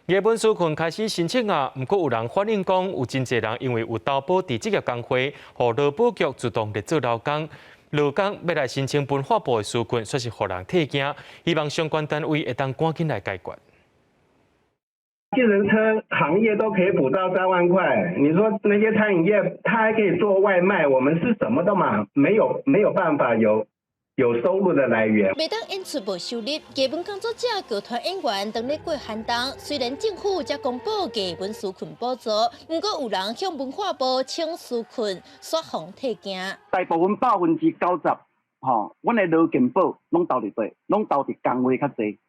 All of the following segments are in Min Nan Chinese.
藝文紓困開始申請啊，毋過有人反映講，有真濟人因為有投保佇職業工會，予勞保局自動列做勞工。勞工欲來申請文化部的紓困，煞是予人退件，希望相關單位會當趕緊來解決。計程車行業都可以補到3萬塊，你說那些餐飲業，他還可以做外賣，我們是什麼都嘛沒有，沒有辦法有收入的來源。袂當演出無收入，藝文工作者、劇團演員當咧過寒冬。雖然政府才公布藝文紓困補助，毋過有人向文化部請紓困，煞予退件。大部分90%，吼，阮的勞健保攏投佇佗，攏投佇工會較濟，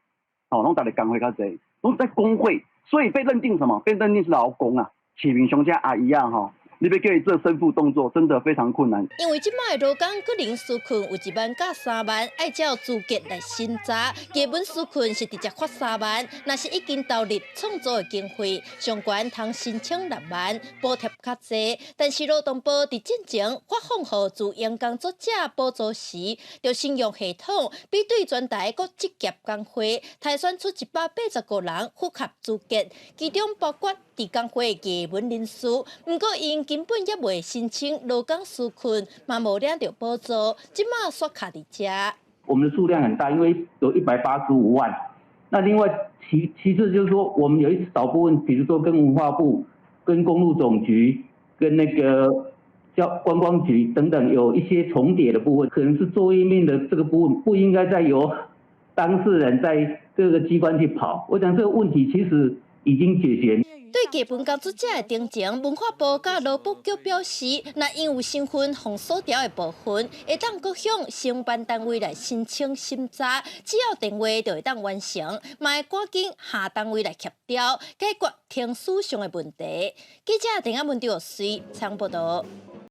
吼，攏投佇工會較濟，攏在工會，所以被認定什麼？被認定是勞工啊。市面上這阿姨啊，吼，你欲叫伊做身負動作，真的非常困難。因為這擺勞工個人紓困有1萬佮3萬，愛照資格來審查。藝文紓困是直接發三萬，若是已經投入創作的經費，上懸通申請6萬，補貼較濟。但是勞動部佇進前發放予自營工作者補助時，就先用系統比對全台各職業工會，篩選出185個人符合資格，其中包括佇工會藝文人士，毋過𪜶根本猶未申請勞工紓困，嘛無領著補助，這馬煞卡佇遮。我們的數量很大，因為有185萬。那另外其次就是說，我們有一少部分，比如說跟文化部、跟公路總局、跟那個交觀光局等等，有一些重疊的部分，可能是作業面的這個部分不應該再由當事人在各個機關去跑。我想這個問題其實已經解決。對藝文工作者的澄清，文化部佮勞保局表示，若𪜶有身份予鎖掉的部分，會當閣向承辦單位來申請審查，只要電話就會當完成，嘛會趕緊下單位來協調，解決程序上的問題。記者鄭阿文劉隨採訪報道。